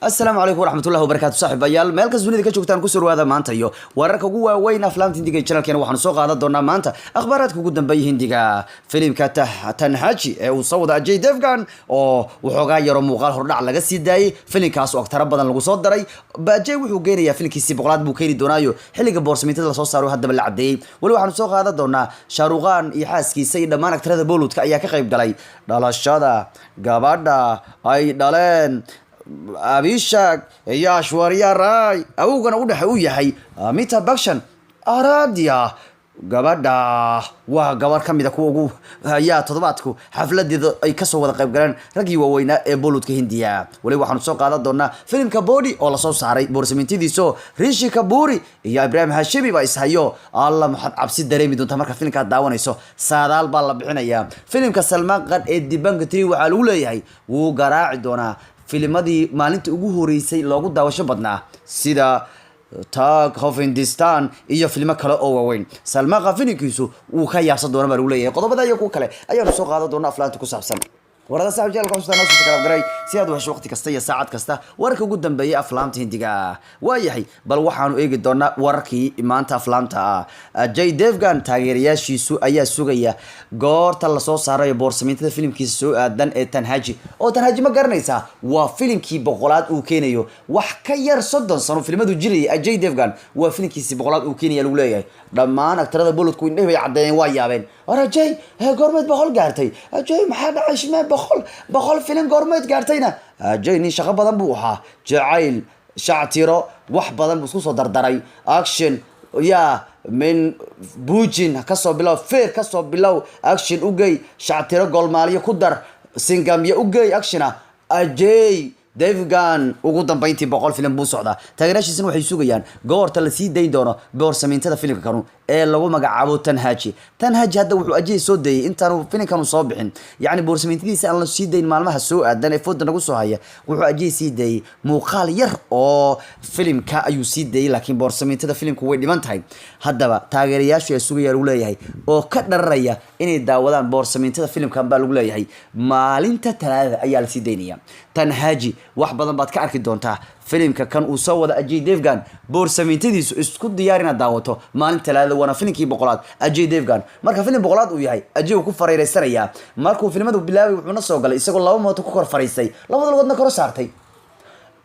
Asalaamu calaykum waraxmatullahi wabarakaatu, saaxiibayaal meel kasta dunida ka joogtaan, kusoo dhawaada maanta iyo wararka ugu waaweyn aflaamta Hindiga ee channelkeena. Waxaanu soo qaadan doonaa maanta akhbaaraadka ugu dambeeya Hindiga, filimka Tanhaji ee uu soo wada Ajay Devgan oo waxoogaa yaro muuqaal hordhac laga sii daayey, filimkaas oo agtara badan lagu soo daray. Ajay wuxuu geenayaa filimkiisii 100aad buu keeni doonaayo xilliga boorsamintada lasoo saaro haddaba la cadeeyey. Weli waxaanu soo qaadan doonaa Shaaruqaan iyo xaaskiisa iyo dhammaan agtarada Bollywoodka ayaa ka qayb galay dhalashada gabadha ay dhaleen Abhishek iyo Aishwarya Rai, awowgana u dhexe u yahay Amitabh Bachchan. Aaradhya gabadha waa gabar ka mid a kuwa ugu ayaa toddobaadku xafladeeda ay kasoo wada qayb galeen raggii waaweynaa ee Bollywoodka Hindiya. Weli waxaanu soo qaadan doonaa filimka Body oo lasoo saaray boorsamintadiiso, Rishi Kapoor iyo Ibrahim Hashimi baa ishayo. Alla, maxaad cabsi dareemi doontaa marka filimkaad daawanayso. Saadaal baa la bixinayaa. Filimka Salmaan Khan ee Dabangg 3 waxaa lagu leeyahay wuu garaaci doonaa filimadii maalinta ugu horeysay loogu daawasho badnaa, sida Thugs of Hindostan iyo filmo kale oo waaweyn. Salmaan Khan filimkiisu wuu ka yaabsan doona baa lagu leeyahay. Qodobada iyo kuwa kale ayaanu soo qaadan doona aflaanta ku saabsan warada. Saaxib channelka xusuustaa noo subscribe garay si aad u hesho waqti kasta iyo saacad kasta wararka ugu dambeeya aflaamta Hindiga. Waayahay, bal waxaanu eegi doonaa wararkii maanta aflaamta ah. Ajay Devgan taageerayaashiisu ayaa sugaya goorta lasoo saarayo boorsamintada filimkiisa soo aadan ee Tanhaji. Oo Tanhaji ma garanaysaa? Waa filimkii 100aad uu keenayo. Wax ka yar 30 sano filimadu jirayay Ajay Devgan, waa filimkiisii 100aad uu keenaya lagu leeyahay. Dhammaan aktarada Bollywoodku indhehi bay caddeeyeen, waa yaabeen. War Ajay, goormeed 100 gaartay? Ajay, maxaa dhacay? Shimee 100 filim goormeed gaartayna? Ajay nin shaqo badan buu ahaa, jacayl, shactiro, wax badan buu isku soo dardaray, action yaa min buujin kasoo bilow, feer kasoo bilow, action ugey, shactiro golmaaliyo ku dar, singamyo ugey, action ah. Ajay Devgan ugu dambeyntii 100 filim buu socdaa. Taageeraashiisana waxay sugayaan goorta la sii dayn doono boor samiintada filimka kanu ee lagu magacaabo Tanhaji. Tanhaji hadda wuxuu Ajay soo dayay intaanu filimkanu soo bixin, yacni boor samiintadiisa aan la sii dayn maalmaha soo aadan ee fooda nagu soo haya. Wuxuu Ajay sii dayay muuqaal yar oo filimka ayuu sii dayay, laakiin boor samiintada filimku way dhiman tahay. Haddaba taageerayaashu ee sugaya lagu leeyahay oo ka dhararaya inay daawadaan boor samiintada filimkan baa lagu leeyahay maalinta Talaadada ayaa lasii daynaya. Tanhaji wax badan baad ka arki doontaa filimka kan uu soo wada Ajay Devgan. Boor samiintadiisu isku diyaar inaad daawato maalin Talaadada, waana filimkii 100aad Ajay Devgan. Marka filim 100aad uu yahay, Ajay uu ku fariiraysanayaa. Markuu filimadu bilaabay wuxuuna soo galay isagoo laba mooto ku kor fariistay, labada lugoodna kor saartay,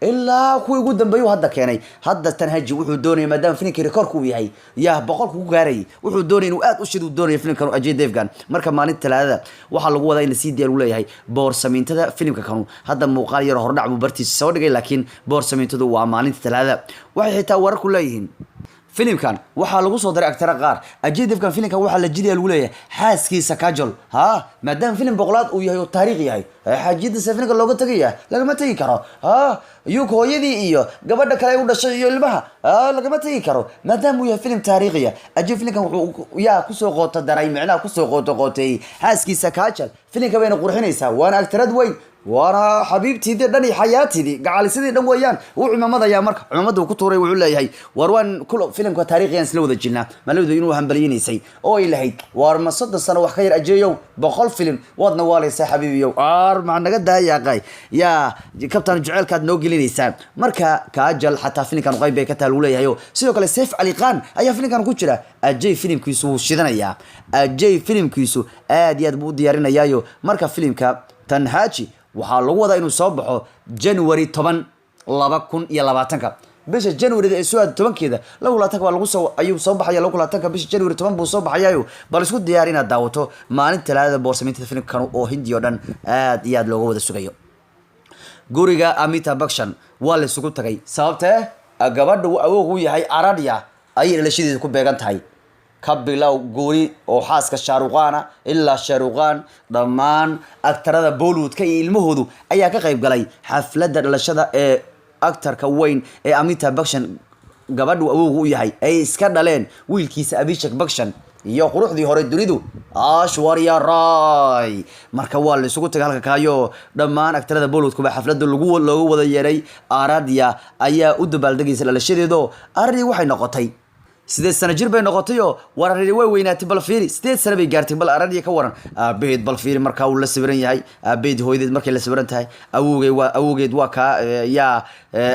ilaa kuwii ugu dambeeyuu hadda keenay. Hadda Tanhaji wuxuu doonaya, maadaama filimkii rekoorka uu yahay yaa 100ka ku gaarayay, wuxuu doonaya inuu aad u shid uu doonaya filimkan Ajay Devgan. Marka maalinta Talaadada waxaa lagu wadaa in lasii diyaar uu leeyahay boor samiintada filimka kanu. Hadda muuqaal yar hordhac buu bartiisa soo dhigay, laakiin boor samiintadu waa maalinta Talaadada. Waxay xitaa wararku leeyihiin filimkan waxaa lagu soo daray agtara qaar. Ajay Devgan filimkan waxaa la jilaya lagu leeyahay xaaskiisa Kajol. Ha, maadaama filim 100aad uu yahay oo taariikh yahay, xaajiyadiisa filimka looga tegaya lagama tegi karo. Ha, yuk hooyadii iyo gabadha kale u dhashay iyo ilmaha lagama tegi karo, maadaama uu yahay filim taariikhiya. Ajay filimkan wuxuu yaa kusoo qoota daray, micnaha kusoo qooto qooteeyey xaaskiisa Kajol. Filimka bayna qurxinaysaa, waana agtarad weyn, waana xabiibtiidii dhan iyo xayaatidii gacalisidii dhan weeyaan. Wuu cimaamadayaa, marka cimaamada uu ku tuuray wuxuu leeyahay: "War waan kul filimka taariikhiyan isla wada jirnaa." Malawdu inuu hambaliyinaysay oo ay lahayd: "Waar ma 30 sano wax ka yar ajeeyow 100 filim waadna waalaysaa xabiibiyow, aar maxaa naga daayaaqay yaa kabtaan jeceelkaad noo gelinaysaa." Marka Kajal xataa filimkan qayb bay ka taha lagu leeyahay. Sidoo kale Saif Ali Khan ayaa filimkan ku jira. Ajay filimkiisu wuu shidanayaa. Ajay filimkiisu aad iyo aad buu u diyaarinayaayo. Marka filimka Tanhaji waxaa lagu wadaa inuu soo baxo January 10, 2020-ka. Bisha Januaryda ee soo aada 10-keeda 2020-ka baa lagu soo ayuu soo baxaya. 2020-ka bisha January 10 buu soo baxayayo. Bal isku diyaar inaad daawato maalin Talaadada boorsameynta filimkan oo Hindi oo dhan aad iyo aad looga wada sugayo. Guriga Amitabh Bachchan waa la isugu tagay, sababtee gabadha uu awoog u yahay Aaradhya ayay dhalashadeeda ku beegan tahay. Ka bilow guri oo xaaska Shaaruqaana ilaa Shaaruqaan, dhammaan aktarada Bollywoodka iyo ilmahoodu ayaa ka qayb galay xafladda dhalashada ee aktarka weyn ee Amitabh Bachchan. Gabadhu awowga u yahay ay iska dhaleen wiilkiisa Abhishek Bachchan iyo quruxdii hore dunidu Aishwarya Rai. Marka waa la isugu tagay halka kaayo, dhammaan aktarada Bollywoodkuba xafladda lagu looga wada yeeray. Aaradhya ayaa u dabaaldegaysa dhalashadeedo. Aaradhya waxay noqotay 8 sano jir bay noqotayoo wararidi way weynaatay. Bal fiiri, 8 sano bay gaartay. Bal arariya ka waran aabaheed. Bal fiiri markaa uu la sawiran yahay aabaheed, hooyadeed markay la sawiran tahay. Awowgay waa awowgeed, waa kaa yaa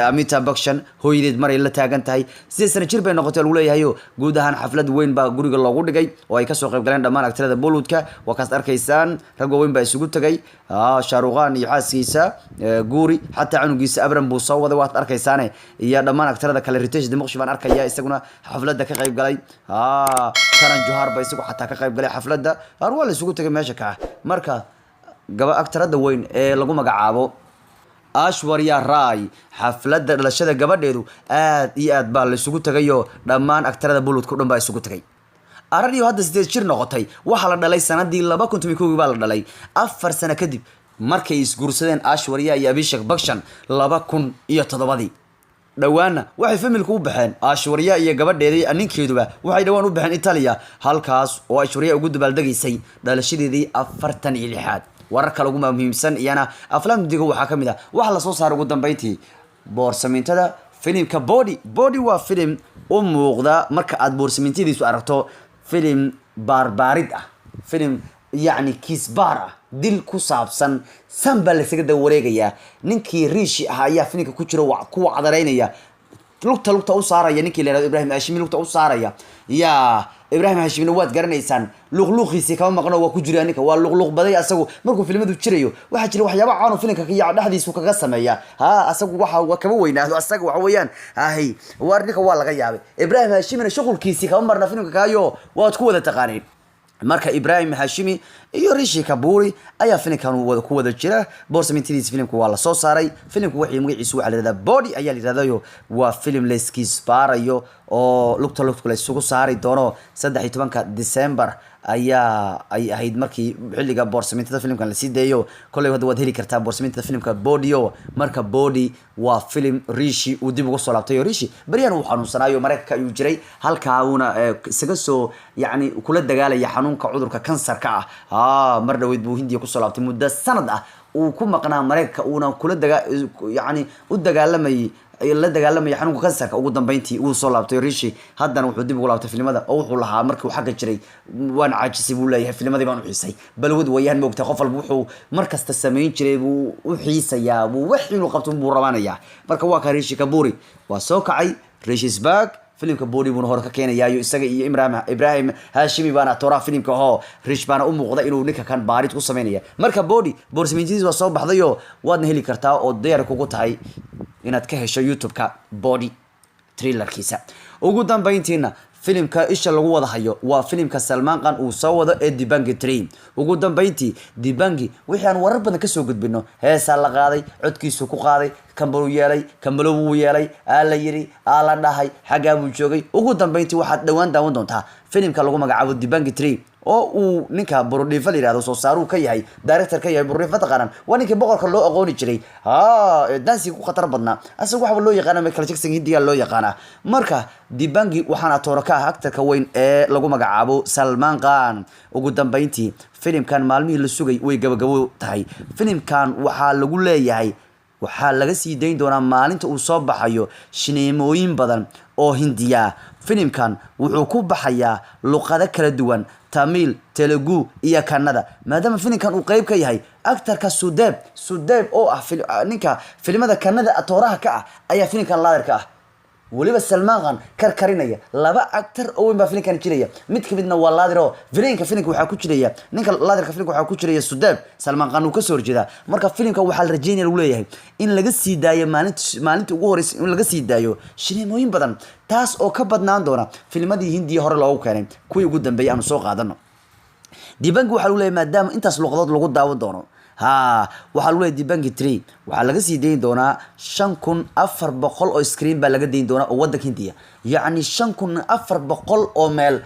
Amitabh Bachchan. Hooyadeed maray la taagan tahay. 8 sano jir bay noqotay lagu leeyahayo. Guud ahaan xaflad weyn baa guriga loogu dhigay oo ay kasoo qayb galeen dhammaan actorada Bollywoodka. Waa kaas arkaysaan, rag waaweyn baa isugu tagay, Shah Rukh Khan iyo xaaskiisa Gauri, xataa cunugiisa Abram buu soo waday, waad arkaysaane, iyo dhammaan actorada kale. Riteish Deshmukh baan arkaya, isaguna xafladda ka qayb galay. Karan Johar ba isagu xataa ka qayb galay xafladda. Har waa la isugu tagay meesha kaa. Marka gaba actorada weyn ee lagu magacaabo Aishwarya Rai, xafladda dhalashada gabadheedu aad iyo aad baa la isugu tagayo. Dhammaan actorada Bollywoodka o dhan baa isugu tagay. Arariyo hadda 8 jir noqotay. Waxaa la dhalay sanadii 2011-kii baa la dhalay, 4 sano kadib markay isguursadeen Aishwarya iyo Abhishek Bachchan 2007-dii. Dhowaanna waxay familku u baxeen, Aishwarya iyo gabadheedii ninkeeduba waxay dhowaan u baxeen Italia, halkaas oo Aishwarya ugu dabaaldegaysay dhalashadeedii 46aad. Warar kale ugu muhiimsan iyana aflaam digo waxaa ka mid ah, waxaa lasoo saaray ugu dambeyntii boorsamintada filimka Body. Body waa filim u muuqda marka aad boorsamintadiisu aragto filim baarbaarid ah, filim yacni kiisbaar ah, dil ku saabsan. San baa laysaga daba wareegayaa. Ninkii Rishi ah ayaa filimka ku jira, ku wacdaraynaya, lugta lugta u saaraya ninkii la yihahdo Ibrahim Hashimi, lugta u saaraya. Ya Ibrahim Hashimina waad garanaysaan, luqluuqiisii kama maqno, waa ku jira ninka, waa luqluuq baday asagu. Markuu filimadu jirayo waxaa jira waxyaaba caan oo filimka iyo dhexdiisu kaga sameeya. Ha, asagu waxa waa kama weynaado asaga, waxa weeyaan hahay waar ninka waa laga yaabay. Ibrahim Hashimina shuqulkiisii kama marna filimka kaayo, waad ku wada taqaaniin. Marka Ibrahim Hashimi iyo Rishi Kapoor ayaa filimkan ku wada jira. Boorsamintadiisa filimka waa lasoo saaray. Filimku waxay magaciisu waxaa la yihahdaa Body ayaa la yihahdayo. Waa filim layskiisbaarayo oo lugta lugta la isugu saari doono. 13-ka December ayaa ay ahayd markii xilliga boorsamintada filimkan lasii deeyo. Kolley hadda waad heli kartaa boorsamintada filimka Bodyo. Marka Body waa filim Rishi uu dib uga soo laabtay oo Rishi beryahan uu xanuunsanaayo, Maraykanka ayuu jiray, halkaa uuna isaga soo yacni kula dagaalaya xanuunka cudurka kansarka ah. Mar dhaweyd buu Hindiya kusoo laabtay, muddo sanad ah uu ku maqnaa Maraykanka, uuna kula daga yacni u dagaalamayay, la dagaalamaya xanuunka kansarka. Ugu dambeyntii wuu soo laabtay Rishi, haddana wuxuu dib ugu laabtay filimada oo wuxuu lahaa markii uu xagga jiray waan caajisay buu leeyahay, filmadii baan u xiisay. Balwad wayaan moogtay, qof walba wuxuu mar kasta samayn jiray buu u xiisayaa, buu wax inuu qabto buu rabanayaa. Marka waa ka Rishi Kapoor waa soo kacay, Rishi's back. Filimka Body buuna hore ka keenayaayo, isaga iyo Ibrahim Hashimi baana tooraha filimka ahoo. Rish baana u muuqda inuu ninka kan baarid ku sameynaya. Marka Body boorsamintidiis waa soo baxdayo, waadna heli kartaa oo diyaar kugu tahay inaad ka hesho YouTube-ka Body trailerkiisa. Ugu dambeyntiina filimka isha lagu wada hayo waa filimka Salman Khan uu soo wado ee Dabangg 3. Ugu dambeyntii Dabangg wixii aan warar badan kasoo gudbino, heesaa la qaaday, codkiisu ku qaaday, kambaluu yeelay, kambalo wuu yeelay, aa la yiri, aa la dhahay, xaggaa buu joogay. Ugu dambeyntii waxaad dhowaan daawan doontaa filimka lagu magacaabo Dabangg 3 oo uu ninka Burudhiifa la yihahdo soo saaruu ka yahay, director ka yahay. Burudhiifa taqaanan, waa ninkii boqorka loo aqooni jiray, ha dansiga ku khatar badnaa. Asaga waxaa loo yaqaana Michael Jackson Hindiga loo yaqaanaa. Marka Dabangg waxaana atooro ka ah actorka weyn ee lagu magacaabo Salman Khan. Ugu dambeyntii filimkan maalmihii la sugay way gabagabo tahay. Filimkan waxaa lagu leeyahay waxaa laga sii dayn doonaa maalinta uu soo baxayo shineemooyin badan oo Hindiya. Filimkan wuxuu ku baxayaa luqado kala duwan, Tamil, Telugu iyo Kannada, maadaama filimkan uu qeyb ka yahay actorka Sudeep. Sudeep oo ah ninka filimada Kannada atooraha ka ah ayaa filimkan laadirka ah, weliba Salman Khan karkarinaya. Laba actor oo weyn baa filimkan jiraya, mid kamidna waa laadiro villainka filimka waxaa ku jiraya ninka laadirka filimka waxaa ku jiraya Sudeep. Salman Khan uu kasoo horjeedaa. Marka filimka waxaa la rajeynaya, lagu leeyahay, in laga sii daayo maalinta ugu horeysa, in laga sii daayo shineemooyin badan, taas oo ka badnaan doona filmadii Hindiya hore loogu keenay kuwii ugu dambeeyay aanu soo qaadano. Dabangg waxaa lagu leeyahay maadaama intaas luqadood lagu daawan doono, ha, waxaa lagu leeyahay Dabangg 3 waxaa laga sii dayn doonaa 5400 oo screen baa laga dayn doonaa oo waddanka Hindiya, yacni 5400 oo meel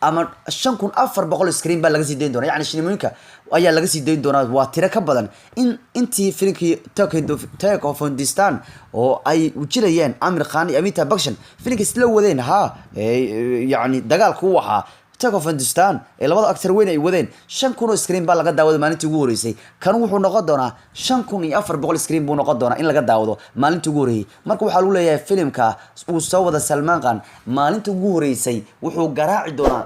ama 5400 screen baa laga sii dayn doonaa, yacni shineemooyinka ayaa laga sii dayn doonaa. Waa tiro ka badan in intii filimkii Thugs of Hindostan oo ay jirayeen Aamir Khan iyo Amitabh Bachchan filimka isla wadeen. Ha, yacni dagaalku u ahaa Thugs of Hindostan ee labada actor weyn ay wadeen, 5,000 oo screen baa laga daawaday maalintii ugu horeysay. Kan wuxuu noqon doonaa 5,400 screen buu noqon doonaa in laga daawado maalintii ugu horeeyay. Marka waxaa lagu leeyahay filimka uu soo wada Salmaan Khan maalinta ugu horeysay wuxuu garaaci doonaa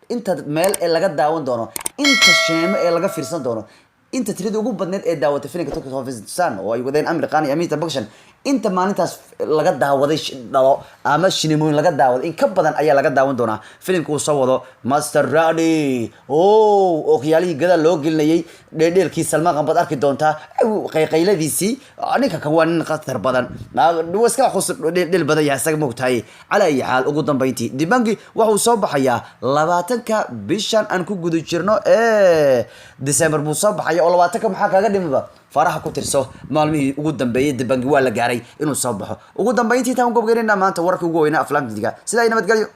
inta meel ee laga daawan doono, inta sheemo ee laga fiirsan doono, inta tirada ugu badneed ee daawatay filimka Thugs of Hindostan oo ay wadeen Amir Khan iyo Amitabh Bachchan. Inta maalintaas laga daawaday dhalo ama shinemooyin laga daawaday, in ka badan ayaa laga daawan doonaa filimka uu soo wado Master Rani. O okyaalihii gadaal loo gelinayay, dheedheelkii Salmaan Khan baad arki doontaa, qayqayladiisii. Ninka kan waa nin khatar badan, waa iska xus dheeldheel badan yahay isaga, moogtahay. Cala ayi xaal, ugu dambeyntii Dabangg wuxuu soo baxayaa 20-ka bishan aan ku guda jirno ee December buu soo baxaya. Oo 20-ka maxaa kaaga dhimaba? Faraha ku tirso maalmihii ugu dambeeyay. Dabangg waa la gaaray inuu soo baxo. Ugu dambeyntii, taan gobgeynayna maanta wararkii ugu weynaa aflaamtiga. Sidaa iyo nabadgelyo.